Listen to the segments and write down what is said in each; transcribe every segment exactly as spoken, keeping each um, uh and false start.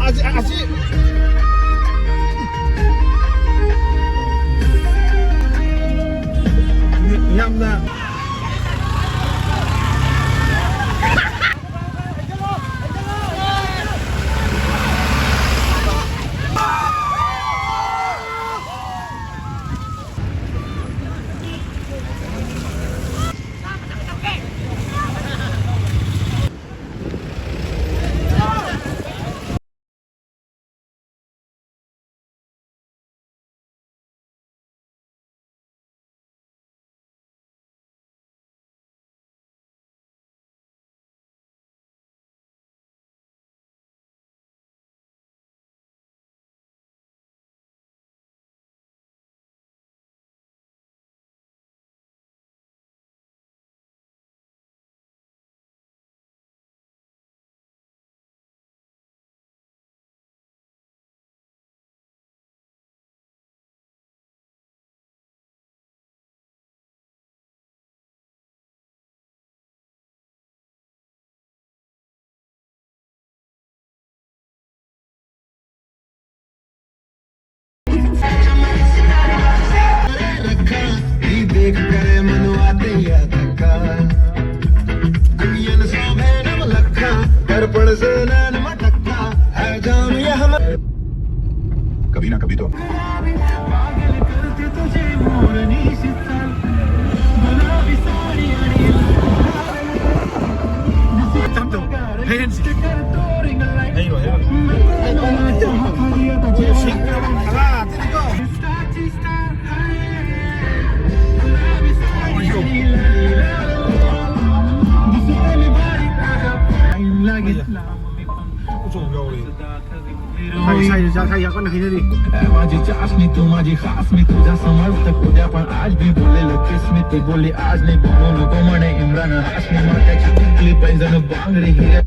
ꯑꯁꯤ, ꯑꯁꯤ꯫ ꯌꯥꯝꯅ कभी ना कभी तो। ꯁꯥꯏ, ꯁꯥꯏ, ꯁꯥꯏ, ꯌꯥꯝ ꯀꯟꯅ ꯍꯩꯅꯔꯤ꯫ माझी चासनी तू माझी खास मी तुझा समजत उद्या पण आज भी बोलेलो किस मी ती बोलली आज नाही बोलू नको म्हणे इम्रान हाशमी माथ्याची टिकली पैजण बांगडी हिरे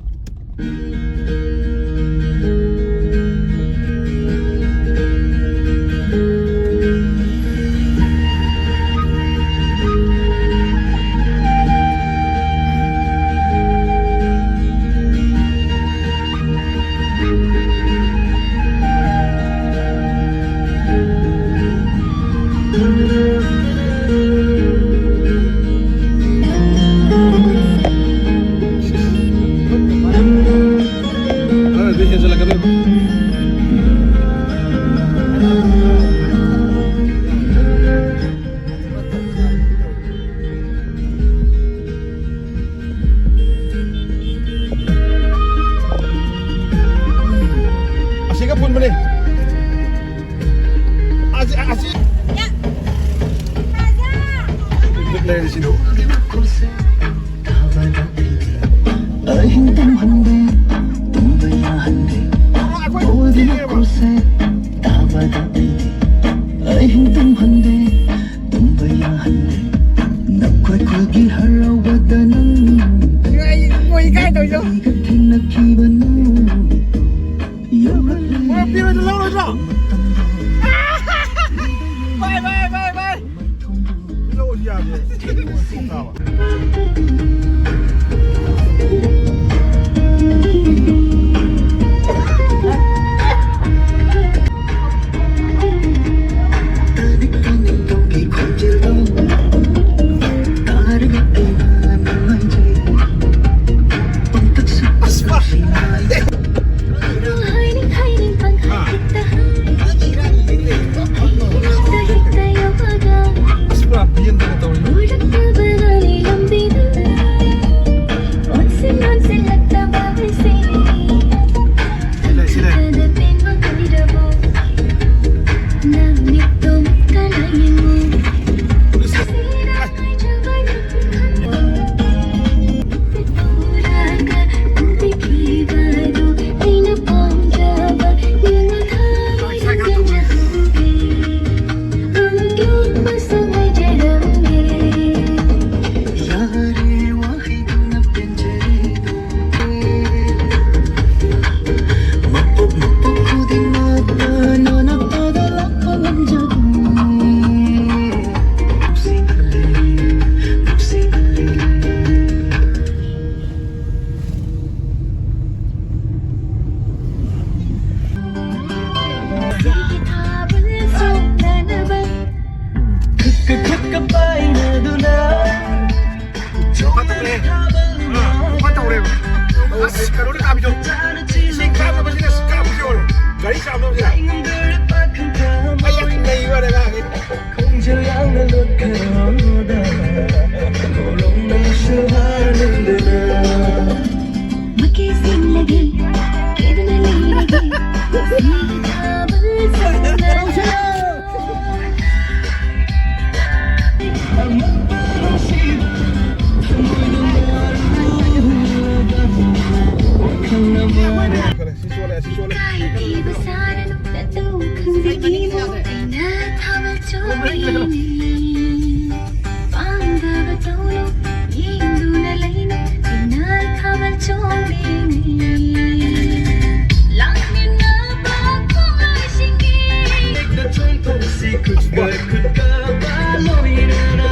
ꯇꯧꯔꯦ꯫ ꯑꯥ, ꯐꯟ ꯇꯧꯔꯦꯕ꯫ ꯑꯁ, ꯀꯩꯅꯣꯅ ꯀꯥꯞꯄꯤꯗꯣ꯫ ꯏꯁꯤꯡ ꯀꯥꯞꯅꯕꯁꯤꯅ ꯀꯥꯞꯄꯤꯁꯦ ꯌꯦꯡꯉꯣ꯫ ꯒꯥꯔꯤ ꯆꯥꯝꯅꯕꯁꯤꯅ꯫ ꯑꯩ ꯌꯥꯝ ꯅꯩ ꯋꯥꯅꯦ ꯑꯉꯥꯡꯁꯦ꯫ ꯈꯣꯡꯖꯦꯜ ꯌꯥꯡꯅ ꯂꯣꯠꯈ꯭ꯔꯣꯗ, ꯈꯣꯂꯣꯝꯅ ꯁꯨꯍꯥꯔꯅꯤꯡꯗꯅ꯫ ꯃꯀꯤꯁꯤꯡꯂꯒꯤ ꯀꯦꯗꯨꯅ ꯂꯩꯔꯒꯦ, ꯁꯤꯒꯤ ꯊꯥꯕꯜ ꯁꯥꯟꯅ꯫ ꯁꯤ ꯆꯣꯠꯂꯦ, ꯁꯤ ꯆꯣꯠꯂꯦ꯫ ꯏꯀꯥꯏꯕ ꯁꯥꯔꯅꯨ, ꯅꯇꯧ ꯈꯪꯖꯒꯤꯕꯨ ꯑꯩꯅ ꯊꯥꯕꯜ ꯆꯣꯡꯂꯤꯅꯤ꯫ ꯄꯥꯝꯗꯕ ꯇꯧꯅꯨ, ꯌꯦꯡꯗꯨꯅ ꯂꯩꯅꯨ, ꯑꯩꯅ ꯊꯥꯕꯜ ꯆꯣꯡꯂꯤꯅꯤ꯫ ꯂꯥꯡꯃꯤꯟꯅꯕ ꯈꯣꯡꯂꯣꯏꯁꯤꯡꯒꯤ ꯈꯨꯠꯀ ꯈꯨꯠꯀ ꯂꯣꯏꯅꯅ꯫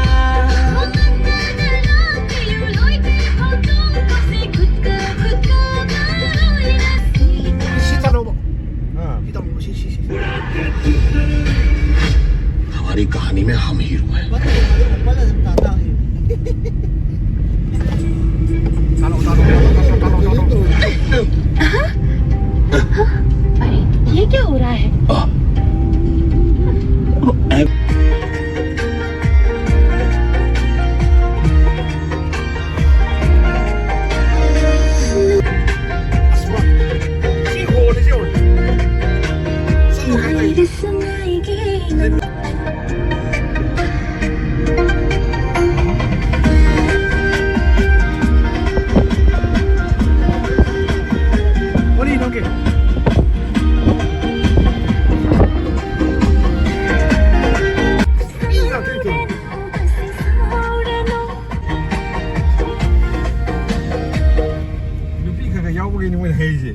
ꯈꯣꯡꯒꯪꯗ ꯂꯥꯡꯕꯤꯌꯨ, ꯂꯣꯏꯗ꯭ꯔꯤꯐꯥꯎ ꯆꯣꯡꯊꯣꯛꯁꯤ, ꯈꯨꯠꯀ ꯈꯨꯠꯀ ꯂꯣꯏꯅꯁꯤ꯫ ꯁꯤ ꯇꯧꯔꯣꯕ꯫ ꯑꯥ꯫ ꯁꯤ ꯇꯧꯔꯣꯕ, ꯁꯤ, ꯁꯤ, ꯁꯤ꯫ हमारी कहानी में हम हीरो हैं। अरे, ये क्या हो रहा है? ꯅꯨꯄꯤ ꯈꯔ ꯈꯔ ꯌꯥꯎꯕꯒꯤꯅꯤ ꯃꯣꯏꯅ ꯍꯩꯔꯤꯁꯦ꯫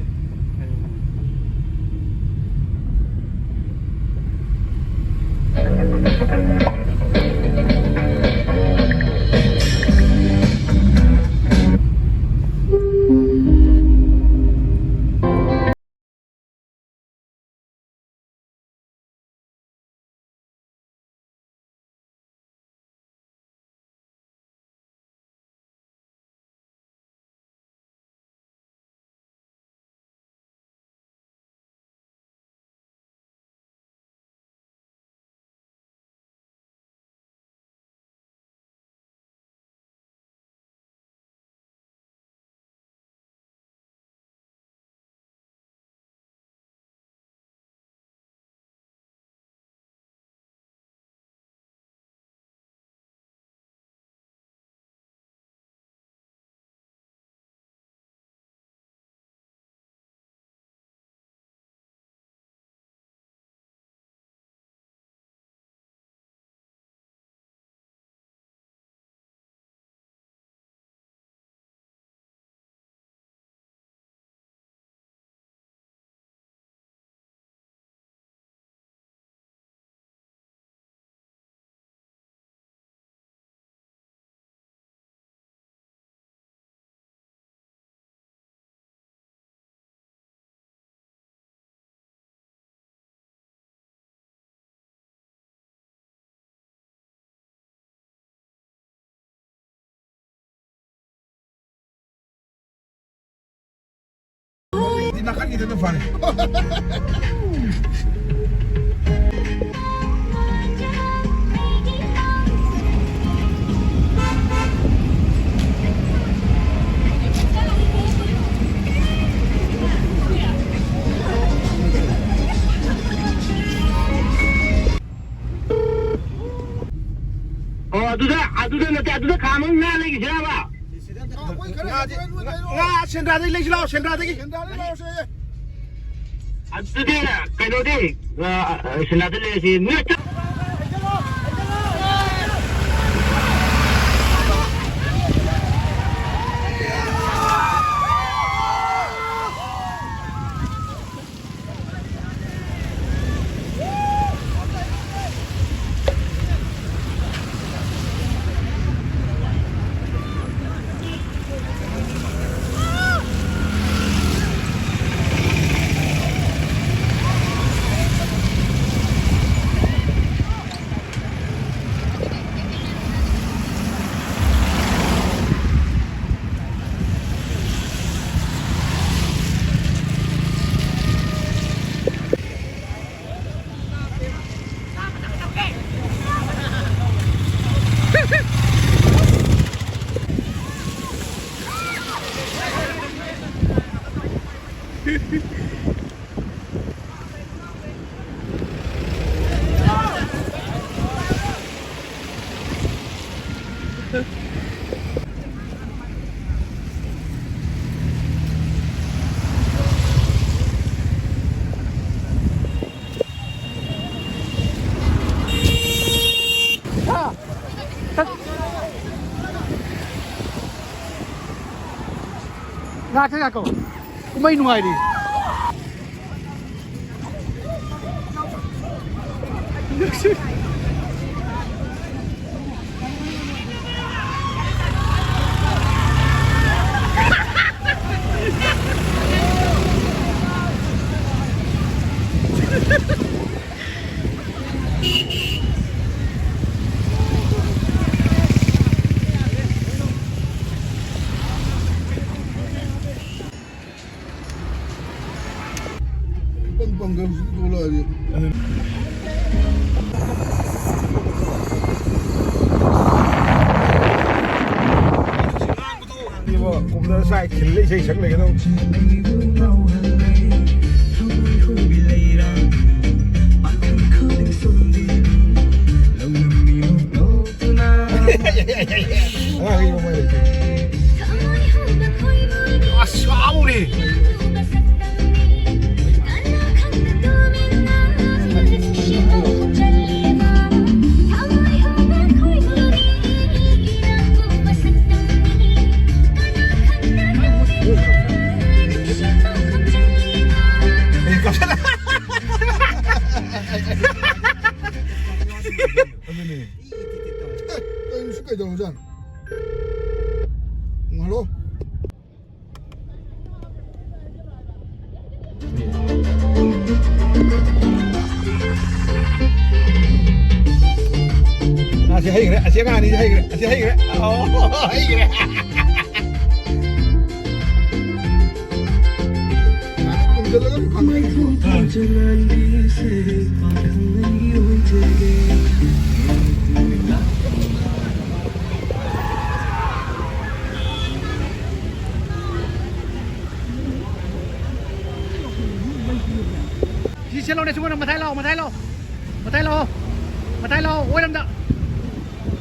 ꯅꯥꯀꯟꯒꯤꯗꯨꯅ ꯐꯔꯦ꯫ ꯑꯣ, ꯑꯗꯨꯗ, ꯑꯗꯨꯗ ꯅꯠꯇꯦ, ꯑꯗꯨꯗ ꯈꯥꯝꯃꯒ ꯉꯥ ꯂꯩꯈꯤꯁꯤꯔꯕ? ꯉꯥꯗꯤ, ꯉꯥ ꯁꯦꯟꯗ꯭ꯔꯥꯗꯒꯤ ꯂꯩꯁꯤ ꯂꯥꯛꯑꯣ, ꯁꯦꯟꯗ꯭ꯔꯥꯗꯒꯤ꯫ ꯁꯦꯟꯗ꯭ꯔꯥꯗꯒꯤ ꯂꯧꯔꯁꯦ꯫ ꯑꯗꯨꯗꯤ ꯀꯩꯅꯣꯗꯤ, ꯑ, ꯑ, ꯁꯦꯟꯗ꯭ꯔꯥꯗ ꯂꯩꯔꯁꯤ꯫ ꯅꯣꯏ ꯉꯥꯛꯇ ꯉꯥꯏꯈꯣ꯫ ꯀꯨꯝꯍꯩ ꯅꯨꯡꯉꯥꯏꯔꯤ꯫ ꯄꯥꯡꯒꯜꯁꯤꯗꯤ ꯊꯣꯛꯂꯛꯑꯗꯤ꯫ ꯀꯨꯝꯗ ꯁ꯭ꯋꯥꯏ ꯈꯤꯜꯂ ꯏꯁꯩ ꯁꯛ ꯂꯩꯒꯗꯧ꯫ ꯑꯉꯥꯡꯈꯩ ꯃꯃꯥꯏ ꯂꯩꯇꯦ꯫ ꯑꯁ, ꯁꯥꯎꯔꯦ꯫ ꯑꯗꯨꯅꯦ꯫ ꯑꯦ, ꯀꯩꯅꯣ ꯁꯤ ꯀꯩꯗꯧꯔꯖꯥꯠꯅꯣ? ꯍꯜꯂꯣ? ꯑꯁꯤ ꯍꯩꯈ꯭ꯔꯦ, ꯑꯁꯤ ꯑꯉꯥꯡ ꯑꯅꯤꯁꯤ ꯍꯩꯈ꯭ꯔꯦ, ꯑꯁꯤ ꯍꯩꯈ꯭ꯔꯦ꯫ ꯑꯣ, ꯍꯩꯈ꯭ꯔꯦ꯫ ꯇꯨꯝꯁꯤꯜꯂꯒ ꯐꯪꯉꯦ꯫ ꯁꯤ ꯆꯦꯜꯂꯣꯅꯦ, ꯁꯨꯃꯥꯏꯅ ꯃꯊꯥꯏ ꯂꯥꯛꯑꯣ, ꯃꯊꯥꯏ ꯂꯥꯛꯑꯣ, ꯃꯊꯥꯏ ꯂꯥꯛꯑꯣ, ꯃꯊꯥꯏ ꯂꯥꯛꯑꯣ, ꯑꯣꯏꯔꯣꯝꯗ,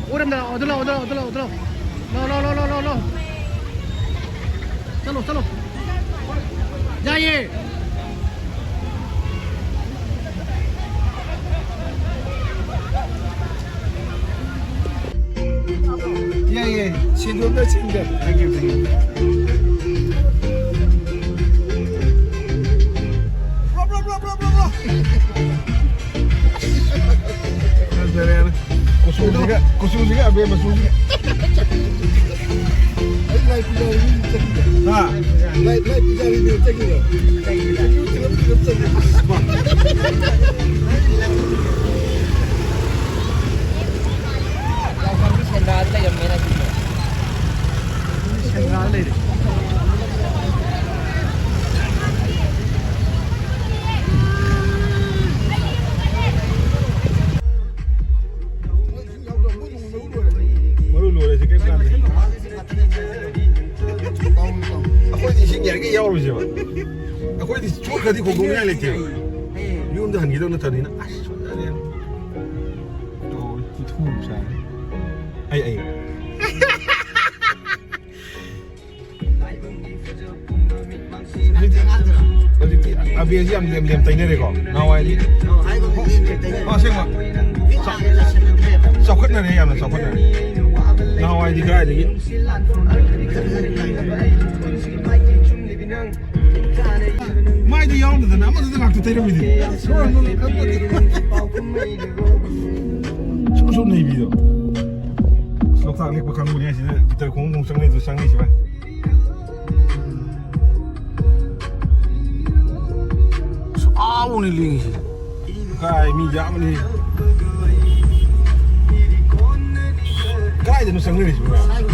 ꯑꯣꯏꯔꯣꯝꯗ ꯂꯥꯛꯑꯣ, ꯑꯗꯨ ꯂꯥꯛꯑꯣ, ꯑꯗꯨ ꯂꯥꯛꯑꯣ, ꯑꯗꯨ ꯂꯥꯛꯑꯣ, ꯑꯗꯨ ꯂꯥꯛꯑꯣ, ꯂꯥꯛꯑꯣ, ꯂꯥꯛꯑꯣ, ꯂꯥꯛꯑꯣ, ꯂꯥꯛꯑꯣ, ꯂꯥꯛꯑꯣ, ꯆꯠꯂꯣ, ꯆꯠꯂꯣ, ꯌꯥꯏꯌꯦ꯫ ꯌꯥꯏ, ꯌꯥꯏ꯫ ꯁꯦꯟꯗꯣꯛꯅ ꯁꯤꯟꯗ꯫ Thank you, thank you꯫ Bro, bro, bro, bro, bro, bro. ꯐꯖꯔꯦꯅꯦ꯫ ꯀꯨꯆꯨꯁꯤꯒ, ꯀꯨꯆꯨꯁꯤꯒ ꯑꯕꯦꯝ ꯃꯆꯨꯁꯤꯒ꯫ ꯑꯩ ꯂꯥꯏ ꯄꯨꯖꯥꯔꯤ ꯃꯤ ꯆꯠꯈꯤꯕ꯫ ꯍꯥ? ꯂꯥꯏ, ꯂꯥꯏ ꯄꯨꯖꯥꯔꯤ ꯃꯤ ꯆꯠꯈꯤꯕ꯫ ꯀꯨꯆꯨ ꯊꯤꯔꯝ ꯊꯤꯔꯝ ꯆꯠꯈꯤꯕ꯫ ꯁꯦꯟꯗ꯭ꯔꯥꯗ ꯂꯩꯔꯝꯃꯦꯅ ꯑꯗꯨꯗꯤ꯫ ꯁꯦꯟꯗ꯭ꯔꯥꯗ ꯂꯩꯔꯦ꯫ ꯀꯩꯀꯩ ꯌꯥꯎꯔꯨꯁꯦꯕ? ꯑꯩꯈꯣꯏꯗꯤ ꯆꯣꯠꯈ꯭ꯔꯗꯤ ꯈꯣꯡꯗꯣꯛꯅꯤꯡꯉꯥꯏ ꯂꯩꯇꯦꯕ꯫ ꯌꯨꯝꯗ ꯍꯟꯈꯤꯗꯧ ꯅꯠꯇꯕꯅꯤꯅ꯫ ꯑꯁ, ꯐꯖꯔꯦ꯫ ꯇꯧꯔꯤ, ꯏꯊꯨ ꯆꯥꯏ꯫ ꯑꯩ, ꯑꯩ꯫ ꯍꯧꯖꯤꯛꯇꯤ, ꯍꯧꯖꯤꯛꯇꯤ ꯑꯕꯦꯔꯁꯤ ꯌꯥꯝ ꯂꯦꯝ ꯂꯦꯝ ꯇꯩꯅꯔꯦꯀꯣ꯫ ꯅꯍꯥꯟꯋꯥꯏꯗꯤ ꯑꯣ, ꯑꯁꯦꯡꯕ꯫ ꯆꯥꯎꯈꯠꯅꯔꯦ, ꯌꯥꯝꯅ ꯆꯥꯎꯈꯠꯅꯔꯦ꯫ ꯅꯍꯥꯟꯋꯥꯏꯗꯤ ꯀꯗꯥꯏꯗꯒꯤ? ꯃꯥꯏꯗ ꯌꯥꯎꯔꯝꯗꯗꯅ ꯑꯃꯗꯨꯗ ꯉꯥꯛꯇ ꯇꯩꯔꯝꯃꯤꯗꯤ꯫ ꯁꯣꯔ ꯍꯣꯟꯕ ꯈꯪꯄꯣꯠꯇꯦ꯫ ꯁꯨꯝ ꯁꯨꯝ ꯅꯩꯕꯤꯗꯣ꯫ ꯂꯣꯛꯇꯥꯛ ꯂꯦꯛꯄ ꯀꯥꯡꯕꯨꯅꯦ ꯍꯥꯏꯁꯤꯗ ꯒꯤꯇꯔ ꯈꯣꯡ ꯈꯣꯡ ꯆꯪꯅꯩꯗꯣ, ꯆꯪꯅꯩꯁꯤ ꯚꯥꯏ꯫ ꯑꯁ, ꯑꯥꯕꯨꯛꯅꯦ ꯂꯦꯡꯉꯤꯁꯦ꯫ ꯀꯥꯏ ꯃꯤ ꯌꯥꯝꯕꯅꯤ꯫ ꯀꯥꯏꯗꯅꯣ ꯆꯪꯅꯔꯤꯁꯤꯕꯣ?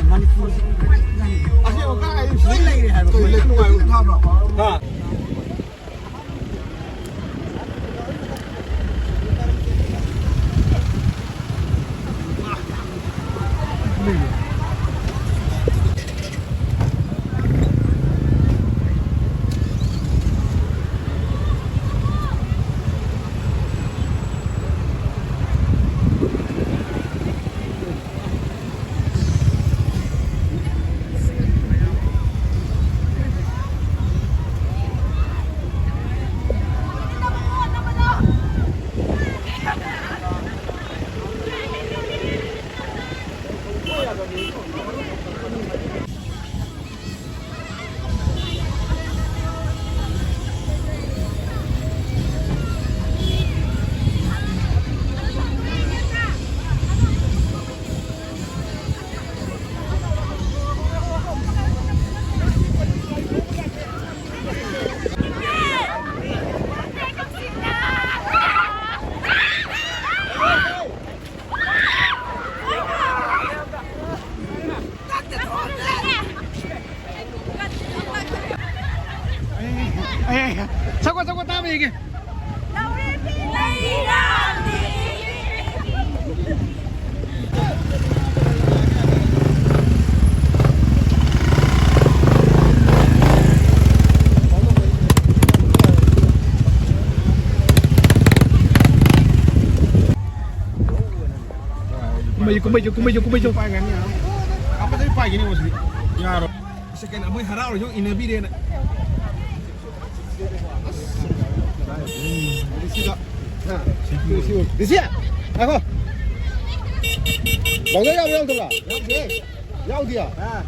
ꯃꯅꯤꯄꯨꯔꯁꯤ ꯑꯁꯦꯡꯕ ꯀꯥꯏ ꯂꯣꯏ ꯂꯩꯔꯦ ꯍꯥꯏꯕ꯫ ꯀꯩ ꯂꯩꯕ ꯅꯨꯡꯉꯥꯏꯕ ꯊꯥꯕ꯭ꯔꯣ? ꯍꯥ? ꯑꯩ, ꯑꯩ, ꯑꯩ, ꯁꯛꯄ, ꯁꯛꯄ ꯇꯥꯕ ꯌꯦꯡꯒꯦ꯫ ꯀꯨꯝꯕꯩꯁꯨ, ꯀꯨꯝꯕꯩꯁꯨ, ꯀꯨꯝꯕꯩꯁꯨ꯫ ꯄꯥꯏꯒꯅꯤ, ꯑꯃꯗꯩ ꯄꯥꯏꯒꯅꯤ ꯃꯁꯤꯗꯤ꯫ ꯌꯥꯔꯣꯏ꯫ ꯁꯦꯀꯦꯟ ꯑꯃ ꯍꯔꯥꯎꯔꯤꯁꯨ ꯏꯟꯅꯕꯤꯔꯦꯅ꯫ ꯁꯤꯗ꯫ ꯁꯤ, ꯁꯤ, ꯁꯤ꯫ ꯉꯥꯏꯈꯣ꯫ ꯕꯥꯎꯗ ꯌꯥꯎꯕ꯭ꯔꯥ ꯌꯥꯎꯗꯕ꯭ꯔꯥ? ꯌꯥꯎꯗꯦ꯫ ꯌꯥꯎꯗꯤꯌꯥ? ꯑꯥ꯫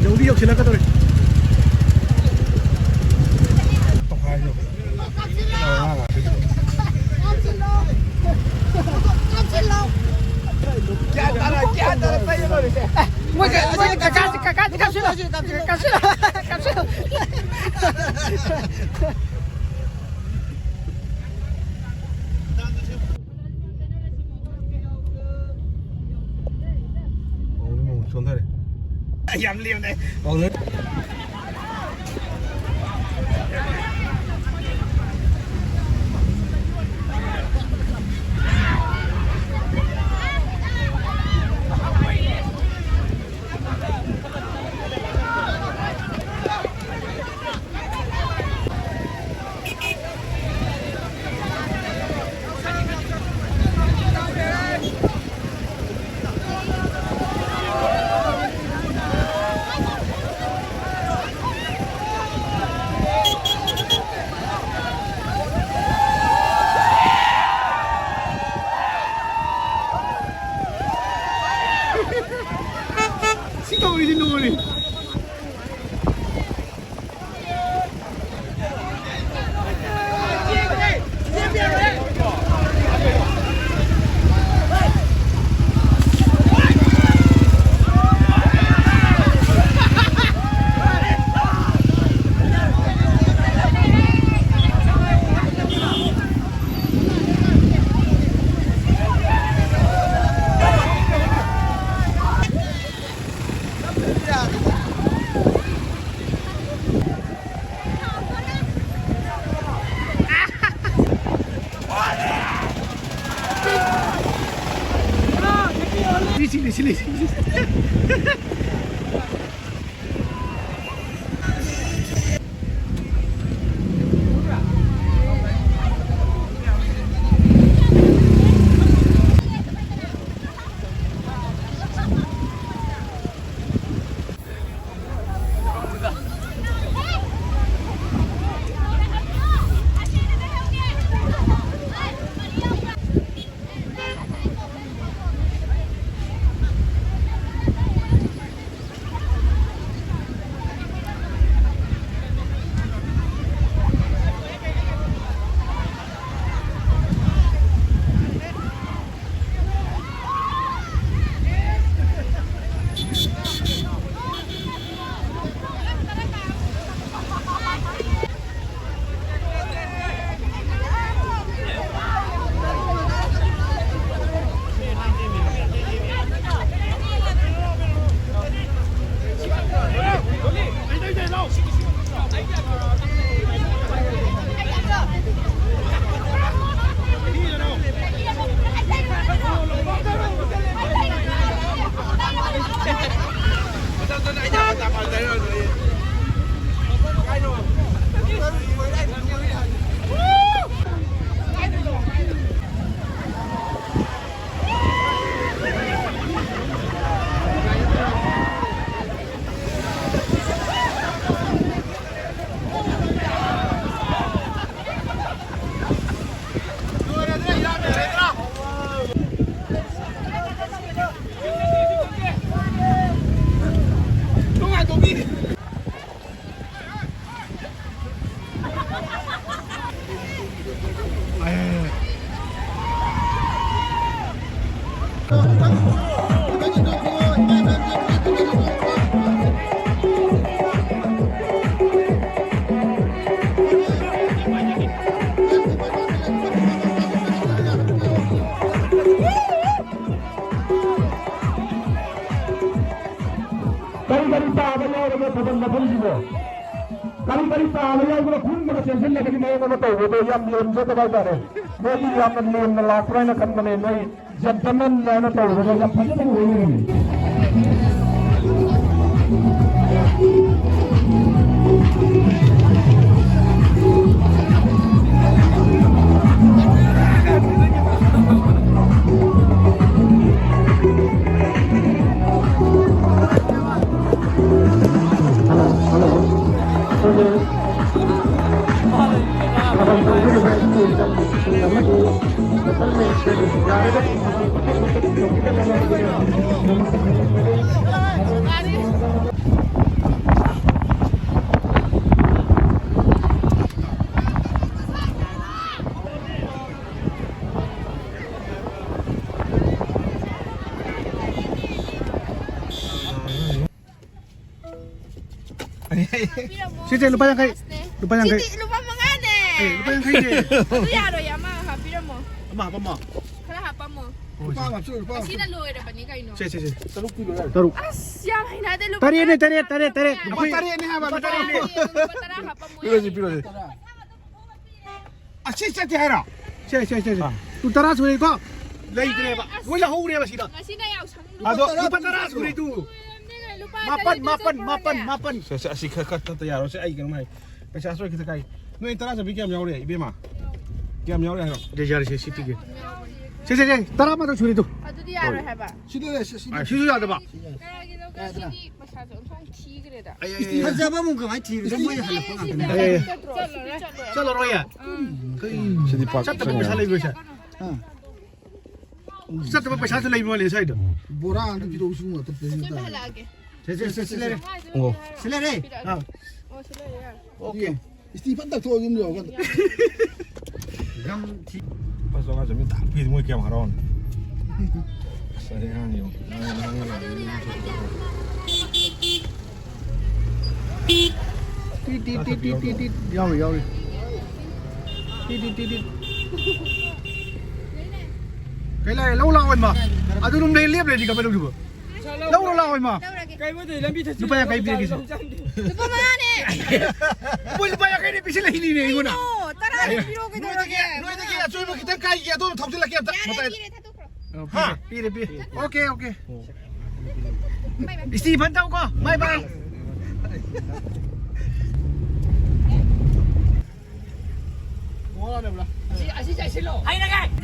ꯌꯧꯗꯤ ꯌꯧꯁꯤꯜꯂꯛꯀꯗꯧꯔꯦ꯫ ꯃꯣꯏ ꯀ-, ꯃꯣꯏ ꯀꯀꯥꯁꯤ, ꯀꯀꯥꯁꯤ ꯀꯥꯞꯁꯤꯜꯂꯣ꯫ ꯀꯥꯞꯁꯤꯜꯂꯣ꯫ ꯀꯥꯞꯁꯤꯜꯂꯣ꯫ ꯁꯣꯟꯊꯔꯦ꯫ ꯌꯥꯝ ꯂꯦꯝꯅ꯫ ꯁꯤ ꯇꯧꯔꯤꯁꯤ ꯂꯣꯏꯔꯦ꯫ ꯁꯤꯂꯦ, ꯁꯤꯂꯦ, ꯁꯤꯂꯦ꯫ ꯇꯥꯕ ꯌꯥꯎꯔꯒ ꯊꯥꯕꯜ ꯃꯐꯝꯁꯤꯕꯣ ꯀꯔꯤ ꯀꯔꯤ ꯇꯥꯕ ꯌꯥꯎꯕꯅ ꯈꯨꯟꯕꯒ ꯆꯦꯟꯁꯤꯜꯂꯒꯗꯤ ꯃꯑꯣꯡ ꯑꯃ ꯇꯧꯕꯗꯣ ꯌꯥꯝ ꯂꯦꯝꯖꯗꯕ ꯍꯥꯏꯇꯥꯔꯦ꯫ ꯃꯣꯏꯗꯤ ꯌꯥꯝꯅ ꯂꯦꯝꯅ ꯂꯥꯛꯄ꯭ꯔꯥ ꯍꯥꯏꯅ ꯈꯟꯕꯅꯦ꯫ ꯅꯣꯏ ꯖꯦꯟꯇꯜꯃꯦꯟ ꯍꯥꯏꯅ ꯇꯧꯕꯗꯣ ꯌꯥꯝ ꯐꯖꯅ ꯎꯍꯧꯔꯤꯕꯅꯤ꯫ ꯁꯤꯁꯦ ꯂꯨꯄꯥ ꯌꯥꯡꯈꯩ꯫ ꯂꯨꯄꯥ ꯌꯥꯡꯈꯩ꯫ ꯁꯤꯗꯤ ꯂꯨꯄꯥ ꯃꯉꯥꯅꯦ꯫ ꯑꯦ, ꯂꯨꯄꯥ ꯌꯥꯡꯈꯩꯅꯦ꯫ ꯑꯗꯨ ꯌꯥꯔꯣꯏ, ꯑꯃ ꯍꯥꯞꯄꯤꯔꯝꯃꯣ꯫ ꯑꯃ ꯍꯥꯄꯝꯃꯣ꯫ ꯈꯔ ꯍꯥꯄꯝꯃꯣ꯫ ꯂꯨꯄꯥ ꯑꯃ ꯍꯥꯞꯆꯤꯜꯂꯨ, ꯂꯨꯄꯥ ꯑꯃ꯫ ꯑꯁꯤꯅ ꯂꯣꯏꯔꯕꯅꯤ ꯀꯩꯅꯣ꯫ ꯁꯦ, ꯁꯦ, ꯁꯦ꯫ ꯇꯔꯨꯛ ꯄꯤꯔꯣ ꯌꯥꯔꯦ꯫ ꯇꯔꯨꯛ꯫ ꯑꯁ, ꯌꯥꯝ ꯍꯩꯅꯗꯦ, ꯂꯨꯄꯥ ꯇꯔꯦꯠꯅꯦ, ꯇꯔꯥ꯫ ꯇꯔꯦꯠ, ꯇꯔꯦꯠ, ꯇꯔꯦꯠ꯫ ꯂꯨꯄꯥ ꯇꯔꯦꯠꯅꯦ ꯍꯥꯏꯕ, ꯂꯨꯄꯥ ꯇꯔꯥ꯫ ꯂꯨꯄꯥ ꯇꯔꯥ ꯍꯥꯄꯝꯃꯣ ꯄꯤꯔꯣꯁꯤ, ꯌꯥꯔꯦ꯫ ꯄꯤꯔꯣꯁꯤ꯫ ꯑꯁꯤ ꯆꯠꯁꯦ ꯍꯥꯏꯔꯣ? ꯁꯦ, ꯁꯦ, ꯁꯦ, ꯁꯦ꯫ ꯑꯥ꯫ ꯇꯨ ꯇꯔꯥ ꯁꯨꯔꯦꯀꯣ? ꯂꯩꯇ꯭ꯔꯦꯕ꯫ ꯑꯁ꯫ ꯂꯣꯏ ꯂꯧꯍꯧꯔꯦꯕ ꯁꯤꯗ꯫ ꯉꯁꯤꯅ ꯌꯥꯎꯁꯪ ꯑꯗꯣ ꯂꯨꯄꯥ ꯇꯔꯥ ꯁꯨꯔꯦ ꯇꯨ꯫ ꯂꯨꯄꯥ ꯃꯥꯄꯟ, ꯇꯔꯦꯠ ꯃꯥꯄꯟ, ꯂꯤꯇꯔ ꯃꯥꯄꯟ, ꯆꯠꯂꯦ꯫ ꯃꯥꯄꯟ꯫ ꯁꯦ, ꯁꯦ, ꯑꯁꯤ ꯈꯔ, ꯈꯔ ꯇꯠꯇ ꯌꯥꯔꯣꯏ꯫ ꯁꯦ, ꯑꯩ ꯀꯩꯅꯣꯝ ꯍꯥꯏ꯫ ꯄꯩꯁꯥ ꯁꯣꯏ ꯈꯤꯇ ꯀꯥꯏ꯫ ꯅꯣꯏ ꯇꯔꯥ ꯆꯠꯄꯤ ꯀꯌꯥꯝ ꯌꯥꯎꯔꯦ, ꯏꯕꯦꯝꯃ? ꯀꯌꯥꯝ ꯌꯥꯎꯔꯦ ꯍꯥꯏꯔꯣ? ꯁꯦ, ꯌꯥꯔꯦ, ꯁꯦ, ꯁꯤ ꯄꯤꯒꯦ꯫ ꯁꯦ, ꯁꯦ, ꯁꯦ, ꯇꯔꯥꯃꯥꯊꯣꯏ ꯁꯨꯔꯦ ꯇꯨ꯫ ꯑꯗꯨꯗꯤ ꯌꯥꯔꯣꯏ ꯍꯥꯏꯕ꯫ ꯁꯤꯗ ꯂꯩ, ꯁꯤ, ꯁꯤꯗ꯫ ꯑ, ꯁꯤꯁꯨ ꯌꯥꯗꯕ? ꯀꯔꯥꯏꯒꯤꯅꯣ? ꯁꯤꯗꯤ ꯄꯩꯁꯥꯁꯦ ꯑꯣꯟꯊꯣꯛ ꯊꯤꯈ꯭ꯔꯦꯗ꯫ ꯑꯩ, ꯑꯩ, ꯑꯩ, ꯑꯩ꯫ ꯐꯖꯕ ꯑꯃꯨꯛ ꯀꯃꯥꯏꯅ ꯊꯤꯔꯨꯅꯣ? ꯃꯣꯏ ꯍꯜꯂꯛꯄ ꯉꯥꯛꯇꯅꯦ꯫ ꯑꯩ, ꯑꯩ, ꯑꯩ꯫ ꯆꯠꯂꯔꯣꯏ꯫ ꯆꯠꯂꯔꯣꯏꯌꯦ? ꯁꯤꯗꯤ ꯄꯥꯛ ꯆꯠꯇꯕ ꯆꯪꯉꯔꯣꯏ꯫ ꯄꯩꯁꯥ ꯂꯩꯕ꯭ꯔꯣ, ꯁꯦ? ꯑꯥ꯫ ꯆꯠꯇꯕ ꯄꯩꯁꯥꯁꯨ ꯂꯩꯕ ꯃꯥꯜꯂꯦ ꯁ꯭ꯋꯥꯏꯗ꯫ ꯕꯣꯔꯥ ꯑꯝꯇ ꯄꯤꯔꯛꯎ, ꯁꯤ ꯉꯥꯛꯇ ꯄꯤꯔꯛꯎ ꯁꯤꯗ ꯇꯥꯔꯦ꯫ ꯍꯜꯂꯛꯑꯒꯦ꯫ ꯁꯦ, ꯁꯦ, ꯁꯦ, ꯁꯤ ꯂꯩꯔꯦ꯫ ꯑꯣ꯫ ꯁꯤ ꯂꯩꯔꯦ꯫ ꯑꯥ꯫ ꯑꯣ, ꯁꯤ ꯂꯩꯔꯦ, ꯌꯥꯔꯦ꯫ ꯑꯣꯀꯦ꯫ ꯏꯁꯇꯤ ꯐꯠ ꯇꯛꯊꯣꯛꯑꯒ ꯑꯗꯨꯝ ꯌꯧꯔꯒ꯫ ꯒꯝ ꯊꯤ꯫ ꯂꯨꯄꯥ ꯆꯥꯝꯃꯉꯥ ꯆꯥꯝꯃꯔꯤ ꯇꯥꯛꯄꯤꯗꯤ ꯃꯣꯏ ꯀꯌꯥꯝ ꯍꯔꯥꯎꯅꯤ꯫ ꯑꯁ, ꯑꯩ ꯑꯉꯥꯡ ꯌꯦꯡꯉꯨ꯫ T, T, T, T, T, T. ꯌꯥꯎꯔꯤ, ꯌꯥꯎꯔꯤ꯫ T, T, T, T. ꯀꯩ ꯂꯥꯛꯑꯦ? ꯂꯧ ꯂꯥꯛꯑꯣ ꯏꯃꯥ꯫ ꯑꯗꯨ ꯑꯗꯨꯝ ꯂꯩ, ꯂꯦꯞ ꯂꯩꯗꯤ ꯀꯃꯥꯏꯅ ꯇꯧꯗꯣꯏꯕ? ꯂꯧꯔꯣ ꯂꯥꯛꯑꯣ ꯏꯃꯥ꯫ ꯂꯧꯔꯒꯦ꯫ ꯀꯩꯕꯨꯗꯤ ꯂꯝꯕꯤ ꯊꯠꯆꯤꯜꯂꯒ ꯂꯨꯄꯥ ꯌꯥꯡꯈꯩ ꯄꯤꯔꯒꯦ꯫ ꯂꯧ ꯆꯪꯗꯦ꯫ ꯂꯨꯄꯥ ꯃꯉꯥꯅꯦ꯫ ꯃꯣꯏ ꯂꯨꯄꯥ ꯌꯥꯡꯈꯩꯅꯦ ꯄꯤꯁꯤꯜꯂꯛꯏꯅꯤꯅꯦ ꯑꯩꯉꯣꯟꯗ꯫ ꯀꯩꯅꯣ? ꯇꯔꯥꯗꯤ ꯄꯤꯔꯛꯑꯣ ꯀꯩꯗꯧꯔꯒꯦ? ꯅꯣꯏꯗꯒꯤ, ꯅꯣꯏꯗꯒꯤ ꯑꯆꯣꯏꯕ ꯈꯤꯇꯪ ꯀꯥꯏꯒꯦ, ꯑꯗꯨꯝ ꯊꯧꯖꯤꯜꯂꯛꯀꯦ ꯑꯝꯇ꯫ ꯄꯤꯔꯦ, ꯃꯇꯥꯏꯗ꯫ ꯄꯤꯔꯦ, ꯊꯥꯗꯣꯛꯈ꯭ꯔꯣ꯫ ꯍꯥ? ꯄꯤꯔꯦ, ꯄꯤꯔꯦ꯫ Okay, okay. Bye, bye. ꯏꯁꯇꯤ ꯐꯟ ꯇꯧꯀꯣ꯫ Bye, bye.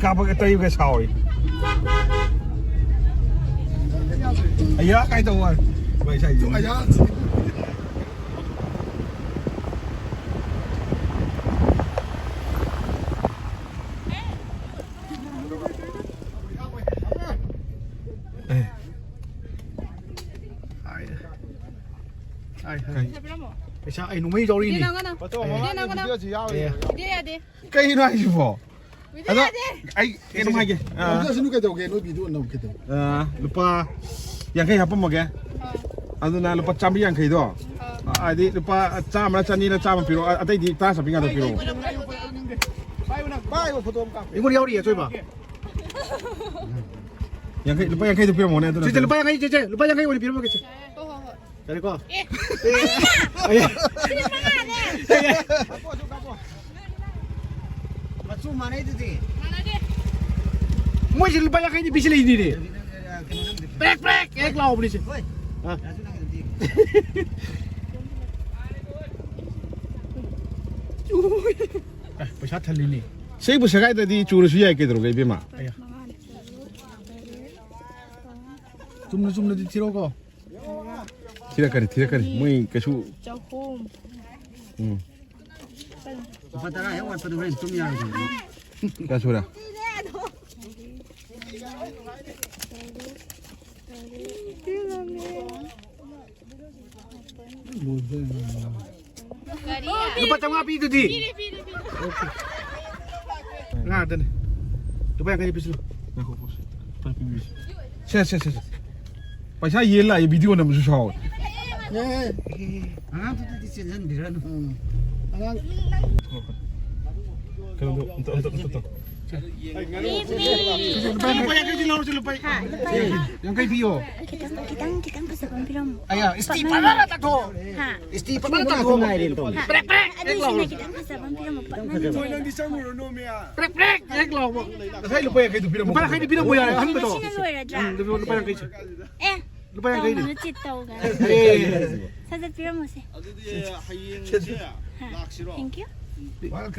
ꯀꯥꯞꯄꯒ ꯇꯩꯕꯒ ꯁꯥꯎꯔꯤ꯫ ꯑꯌꯥ, ꯀꯥꯏ ꯇꯧ ꯋꯥꯅꯤ꯫ ꯚꯥꯏ, ꯁꯥꯏꯗꯨ꯫ ꯑꯌꯥ꯫ ꯑꯦ꯫ ꯍꯥꯏ꯫ ꯍꯥꯏ, ꯍꯥꯏ꯫ ꯄꯩꯁꯥ ꯑꯩ ꯅꯣꯡꯃꯩ ꯌꯥꯎꯔꯤꯅꯤ꯫ ꯏꯗꯦ ꯅꯪꯒꯅ꯫ ꯏꯗꯦ ꯅꯪꯒꯅ꯫ ꯏꯗꯦ ꯌꯥꯗꯦ꯫ ꯀꯩꯅꯣ ꯍꯥꯏꯁꯤꯕꯣ? ꯏꯗꯦ ꯑꯗꯣ ꯌꯥꯗꯦ꯫ ꯑꯩ ꯀꯩꯅꯣꯝ ꯍꯥꯏꯒꯦ꯫ ꯑꯥ, ꯅꯝꯖꯁꯅꯨ ꯀꯩꯗꯧꯒꯦ? ꯅꯣꯏ ꯚꯤꯗꯤꯑꯣ ꯅꯝ ꯀꯩꯗꯧ? ꯑꯥ, ꯂꯨꯄꯥ ꯌꯥꯡꯈꯩ ꯍꯥꯞꯄꯝꯃꯒꯦ꯫ ꯑꯥ꯫ ꯑꯗꯨꯅ ꯂꯨꯄꯥ ꯆꯥꯝꯃꯔꯤ ꯌꯥꯡꯈꯩꯗꯣ, ꯑꯥ꯫ ꯍꯥꯏꯗꯤ ꯂꯨꯄꯥ ꯆꯥꯝꯃꯔ ꯆꯅꯤꯔ ꯆꯥꯝꯃ ꯄꯤꯔꯛꯑꯣ꯫ ꯑ-, ꯑꯇꯩꯗꯤ ꯇꯔꯥ ꯆꯠꯄꯤ ꯉꯥꯛꯇ ꯄꯤꯔꯛꯑꯣ꯫ ꯄꯥꯏꯕ ꯐꯣꯇꯣ ꯑꯃ ꯀꯥꯞꯄꯣ꯫ ꯑꯩꯉꯣꯟꯗ ꯌꯥꯎꯔꯤꯌꯦ ꯑꯆꯣꯏꯕ꯫ ꯌꯥꯡꯈꯩ, ꯂꯨꯄꯥ ꯌꯥꯡꯈꯩꯗꯣ ꯄꯤꯔꯝꯃꯣꯅꯦ ꯑꯗꯨꯅ꯫ ꯆꯦꯆꯦ, ꯂꯨꯄꯥ ꯌꯥꯡꯈꯩ, ꯆꯦꯆꯦ, ꯂꯨꯄꯥ ꯌꯥꯡꯈꯩ ꯑꯣꯏꯅ ꯄꯤꯔꯝꯃꯒꯦ, ꯆꯦ꯫ ꯍꯣꯏ, ꯍꯣꯏ, ꯍꯣꯏ꯫ ꯌꯥꯔꯦꯀꯣ? ꯑꯦ꯫ ꯑꯦ꯫ ꯁꯤ ꯃꯉꯥꯅꯦ꯫ ꯃꯆꯨ ꯃꯥꯟꯅꯩꯗꯨꯗꯤ꯫ ꯃꯥꯟꯅꯗꯦ꯫ ꯃꯣꯏꯁꯦ ꯂꯨꯄꯥ ꯌꯥꯡꯈꯩꯗꯤ ꯄꯤꯁꯤꯜꯂꯛꯏꯅꯤꯅꯦ꯫ ꯀꯩꯅꯣ ꯅꯪꯗꯤ꯫ ꯄ꯭ꯔꯦꯛ, ꯄ꯭ꯔꯦꯛ ꯍꯦꯛ ꯂꯥꯎꯕꯅꯤꯁꯦ꯫ ꯍꯣꯏ꯫ ꯑꯥ꯫ ꯔꯥꯖꯨ ꯅꯪꯒꯤꯗꯨꯗꯤ꯫ ꯑꯦ, ꯄꯩꯁꯥ ꯊꯜꯂꯤꯅꯦ꯫ ꯁꯤꯕꯨ ꯁꯦꯒꯥꯏꯗꯗꯤ ꯆꯨꯔꯁꯨ ꯌꯥꯏ ꯀꯩꯗꯧꯔꯒꯦ, ꯏꯕꯦꯝꯃ? ꯑꯌꯥ꯫ ꯆꯨꯝꯅ ꯆꯨꯝꯅꯗꯤ ꯊꯤꯔꯣꯀꯣ꯫ ꯊꯤꯔꯛꯀꯅꯤ, ꯊꯤꯔꯛꯀꯅꯤ꯫ ꯃꯣꯏ ꯀꯩꯁꯨ ꯆꯍꯨꯝ꯫ ꯎꯝ꯫ ꯂꯨꯄꯥ ꯇꯔꯥ ꯍꯦꯛ ꯋꯥꯠꯄꯗ ꯍꯣꯔꯦꯟ ꯇꯨꯝ ꯌꯥꯔꯣꯏꯗꯣꯏꯅꯤ꯫ ꯀꯌꯥ ꯁꯨꯔꯦ? ꯀꯔꯤ? ꯂꯨꯄꯥ ꯆꯥꯝꯃꯉꯥ ꯄꯤꯗꯨꯗꯤ꯫ ꯄꯤꯔꯦ, ꯄꯤꯔꯦ, ꯄꯤꯔꯦ꯫ ꯉꯥꯗꯅꯤ꯫ ꯂꯨꯄꯥ ꯌꯥꯡꯈꯩ ꯄꯤꯁꯤꯜꯂꯨ꯫ ꯉꯥꯏꯈꯣ, ꯉꯥꯏꯈꯣ, ꯁꯦ꯫ ꯄꯩꯁꯥ ꯌꯦꯟ ꯂꯥꯛꯑꯦ, ꯚꯤꯗꯤꯑꯣ ꯅꯝꯕꯁꯨ ꯁꯥꯎꯋꯦ꯫ ꯑꯉꯥꯡꯗꯨꯗꯗꯤ ꯆꯦꯟꯖꯟꯕꯤꯔꯅꯨ꯫ ꯎꯝ꯫ ꯑꯉꯥꯡ꯫ ꯀꯩꯅꯣꯗꯣ ꯑꯝꯇ, ꯑꯝꯇ, ꯑꯝꯇ ꯇꯧ꯫ ꯂꯨꯄꯥ ꯌꯥꯡꯈꯩꯗꯤ ꯂꯧꯔꯁꯤ, ꯂꯨꯄꯥ ꯌꯥꯡꯈꯩ ꯄꯤꯌꯣ꯫ ꯈꯤꯇꯪ, ꯈꯤꯇꯪ, ꯈꯤꯇꯪ ꯐꯖꯕ ꯑꯃ ꯄꯤꯔꯝꯃꯣ꯫ ꯑꯌꯥ, ꯏꯁꯇꯤ ꯐꯖꯅ ꯇꯛꯊꯣꯛꯑꯣ꯫ ꯍꯥ? ꯏꯁꯇꯤ ꯐꯖꯅ ꯇꯛꯊꯣꯛꯑꯣ꯫ ꯉꯥꯏꯔꯦꯅ ꯇꯧꯅꯤ꯫ ꯄ꯭ꯔꯦꯛ ꯄ꯭ꯔꯦꯛ ꯍꯦꯛ ꯂꯥꯎꯕ꯫ ꯑꯗꯨꯁꯨꯅꯦ, ꯈꯤꯇꯪ ꯐꯖꯕ ꯑꯃ ꯄꯤꯔꯝꯃꯣ꯫ ꯄꯛꯅ ꯅꯨꯡꯉꯥꯏ꯫ ꯄ꯭ꯔꯦꯛ ꯄ꯭ꯔꯦꯛ ꯍꯦꯛ ꯂꯥꯎꯕ꯫ ꯉꯁꯥꯏ ꯂꯨꯄꯥ ꯌꯥꯡꯈꯩꯗꯨ ꯄꯤꯔꯝꯃꯣ꯫ ꯂꯨꯄꯥ ꯌꯥꯡꯈꯩꯗꯤ ꯄꯤꯔꯝꯃꯣ ꯌꯥꯔꯦ, ꯑꯍꯟꯕꯗꯣ꯫ ꯁꯤꯅ ꯂꯣꯏꯔꯗ꯭ꯔꯥ? ꯎꯝ, ꯂꯨꯄꯥ ꯌꯥꯡꯈꯩꯁꯦ꯫ ꯑꯦ, ꯂꯨꯄꯥ ꯌꯥꯡꯈꯩꯗꯤ꯫ ꯇꯧꯅꯨ, ꯆꯤꯠ ꯇꯧꯒꯅꯨ꯫ ꯑꯦ꯫ ꯁꯠ ꯁꯠ ꯄꯤꯔꯝꯃꯣꯁꯦ꯫ ꯑꯗꯨꯗꯤ ꯍꯌꯦꯡꯁꯦ ꯍꯥ꯫ ꯂꯥꯛꯁꯤꯔꯣ? Thank you꯫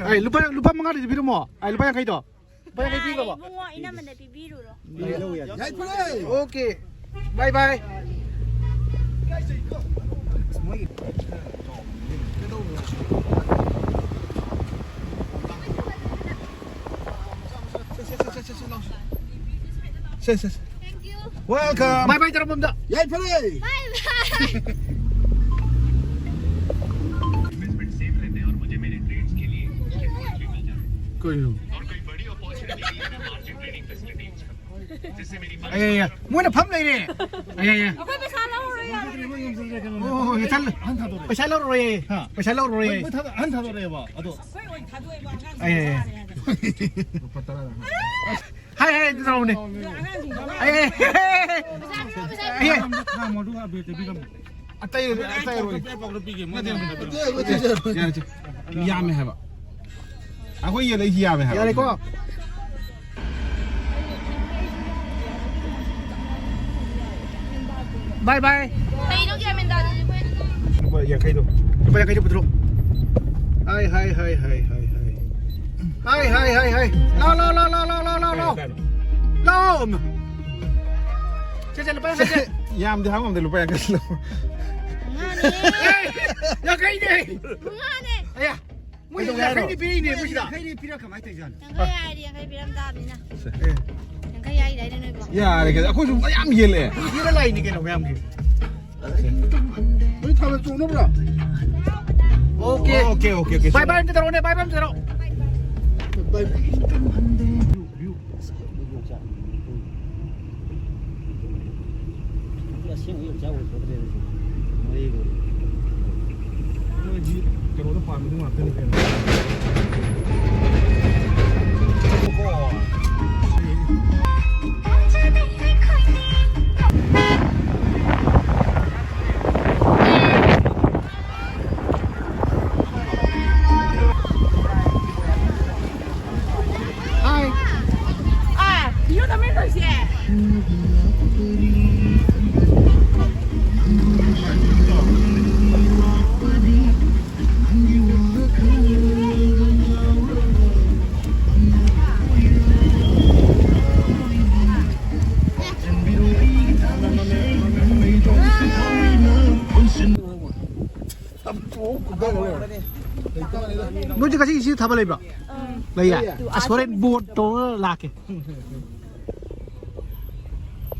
ꯑꯩ ꯂꯨꯄꯥ, ꯂꯨꯄꯥ ꯃꯉꯥꯗꯨꯗꯤ ꯄꯤꯔꯝꯃꯣ꯫ ꯑꯩ ꯂꯨꯄꯥ ꯌꯥꯡꯈꯩꯗꯣ꯫ ꯂꯨꯄꯥ ꯌꯥꯡꯈꯩ ꯄꯤꯈ꯭ꯔꯕꯣ? ꯏꯕꯨꯡꯉꯣ, ꯏꯅꯝꯃꯗ ꯄꯤꯕꯤꯔꯨꯔꯣ꯫ ꯌꯥꯏꯐꯔꯦ꯫ Okay. Bye bye. ꯁꯦ, ꯁꯦ, ꯁꯦ꯫ Welcome. Bye bye ꯇꯧꯔꯝꯕ ꯑꯝꯇ꯫ ꯌꯥꯏꯐꯔꯦ꯫ Bye bye. ꯀꯩꯅꯣ? ꯑꯦ, ꯑꯦ, ꯑꯦ, ꯃꯣꯏꯅ ꯐꯝ ꯂꯩꯔꯦ꯫ ꯑꯦ, ꯑꯦ, ꯑꯦ꯫ ꯑꯩꯈꯣꯏ ꯄꯩꯁꯥ ꯂꯧꯔꯔꯣꯏ ꯌꯥꯔꯦ꯫ ꯑꯣ, ꯍꯣꯏ, ꯍꯣꯏ, ꯆꯠꯂꯨ꯫ ꯄꯩꯁꯥ ꯂꯧꯔꯔꯣꯏꯌꯦ꯫ ꯍꯥ꯫ ꯄꯩꯁꯥ ꯂꯧꯔꯔꯣꯏꯌꯦ꯫ ꯃꯣꯏ ꯊꯥꯗꯣꯛ-, ꯑꯍꯟ ꯊꯥꯗꯣꯔꯛꯑꯦꯕ꯫ ꯑꯗꯣ꯫ ꯑꯩꯈꯣꯏ ꯑꯣꯏꯅ ꯊꯥꯗꯣꯛꯑꯦꯕ ꯑꯉꯥꯡꯁꯤꯡ꯫ ꯑꯦ, ꯑꯦ, ꯑꯦ꯫ ꯂꯨꯄꯥ ꯇꯔꯥ꯫ ꯍꯥꯏ, ꯍꯥꯏ, ꯑꯗꯨ ꯇꯧꯔꯝꯅꯦ꯫ ꯑꯉꯥꯡꯁꯤꯡꯗꯣ꯫ ꯑꯦ, ꯑꯦ, ꯑꯦ, ꯑꯦ꯫ ꯄꯩꯁꯥ ꯄꯤꯔꯝꯃꯣ, ꯄꯩꯁꯥ ꯄꯤꯔꯝꯃꯣ꯫ ꯑꯇꯩ, ꯑꯇꯩ ꯑꯣꯏ꯫ ꯌꯥꯔꯦ, ꯆꯦ꯫ ꯌꯥꯝꯃꯦ ꯍꯥꯏꯕ꯫ ꯑꯩꯈꯣꯏ ꯌꯦꯟ ꯑꯩꯁꯤ ꯌꯥꯝꯃꯦ ꯍꯥꯏꯕ꯫ ꯌꯥꯔꯦꯀꯣ? Bye bye꯫ ꯀꯩꯅꯣ ꯒ꯭ꯌꯥꯟ ꯃꯦꯟ ꯇꯥꯗꯦ ꯑꯩꯈꯣꯏ꯫ ꯂꯨꯄꯥ ꯌꯥꯡꯈꯩꯗꯣ꯫ ꯂꯨꯄꯥ ꯌꯥꯡꯈꯩꯗꯣ ꯄꯨꯊꯣꯔꯛꯑꯣ꯫ ꯍꯥꯏ, ꯍꯥꯏ, ꯍꯥꯏ꯫ ꯂꯥꯎ, ꯂꯥꯎ, ꯂꯥꯎ, ꯂꯥꯎ, ꯂꯥꯎ, ꯂꯥꯎ꯫ ꯂꯥꯎ꯫ ꯁꯦ, ꯁꯦ, ꯂꯨꯄꯥ ꯌꯥꯡꯈꯩ, ꯁꯦ꯫ ꯌꯥꯝꯗꯤ ꯍꯥꯞ ꯉꯝꯗꯦ, ꯂꯨꯄꯥ ꯌꯥꯡꯈꯩ ꯂꯧ꯫ ꯃꯉꯥꯅꯦ꯫ ꯑꯦ, ꯌꯥꯡꯈꯩꯅꯦ꯫ ꯃꯉꯥꯅꯦ꯫ ꯑꯌꯥ, ꯃꯣꯏ ꯀꯩꯗꯧꯔꯒꯦ ꯍꯥꯏꯅꯣ? ꯌꯥꯡꯈꯩꯗꯤ ꯄꯤꯔꯛꯏꯅꯦ, ꯃꯣꯏꯁꯤꯗ꯫ ꯌꯥꯡꯈꯩꯗꯤ ꯄꯤꯔꯛ ꯀꯃꯥꯏꯅ ꯇꯧꯔꯤꯖꯥꯠꯅꯣ? ꯌꯥꯡꯈꯩ ꯍꯥꯏꯔꯗꯤ ꯌꯥꯡꯈꯩ ꯄꯤꯔꯝ ꯇꯥꯕꯅꯤꯅ꯫ ꯁꯦ꯫ ꯌꯥꯡꯈꯩ ꯍꯥꯏꯗꯥꯏꯅꯦ ꯅꯣꯏꯕꯣ? ꯌꯥꯔꯦ, ꯀꯩꯅꯣ, ꯑꯩꯈꯣꯏꯁꯨ ꯃꯌꯥꯝ ꯌꯦꯜꯂꯦ꯫ ꯌꯦꯜꯂ ꯂꯥꯛꯏꯅꯤ ꯀꯩꯅꯣ, ꯃꯌꯥꯝꯒꯤ꯫ ꯅꯣꯏ ꯊꯥꯕꯜ ꯆꯣꯡꯅꯕ꯭ꯔꯣ? Okay꯫ Okay, okay, okay, bye bye ꯑꯝꯇ ꯇꯧꯔꯛꯑꯣꯅꯦ, bye bye ꯑꯝꯇ ꯇꯧꯔꯛꯑꯣ꯫ Bye bye꯫ ꯑꯁꯦꯡꯕ ꯌꯣꯡꯆꯥꯛ ꯑꯣꯏꯊꯣꯛꯇ꯭ꯔꯦ ꯑꯗꯨꯗꯤ꯫ ꯃꯣꯔꯦꯒꯤ ꯑꯣꯏꯅ꯫ ꯃꯣꯏꯗꯤ ꯀꯩꯅꯣꯗ ꯄꯥꯟꯕꯗꯨ ꯉꯥꯛꯇꯅꯤ ꯀꯩꯅꯣ꯫ ꯅꯣꯏꯁꯦ ꯉꯁꯤ ꯁꯤ ꯊꯥꯕꯜ ꯂꯩꯕ꯭ꯔꯣ? ꯂꯩꯌꯦ꯫ ꯑꯁ, ꯍꯣꯔꯦꯟ ꯕꯣꯟ ꯇꯧꯔ ꯂꯥꯛꯀꯦ꯫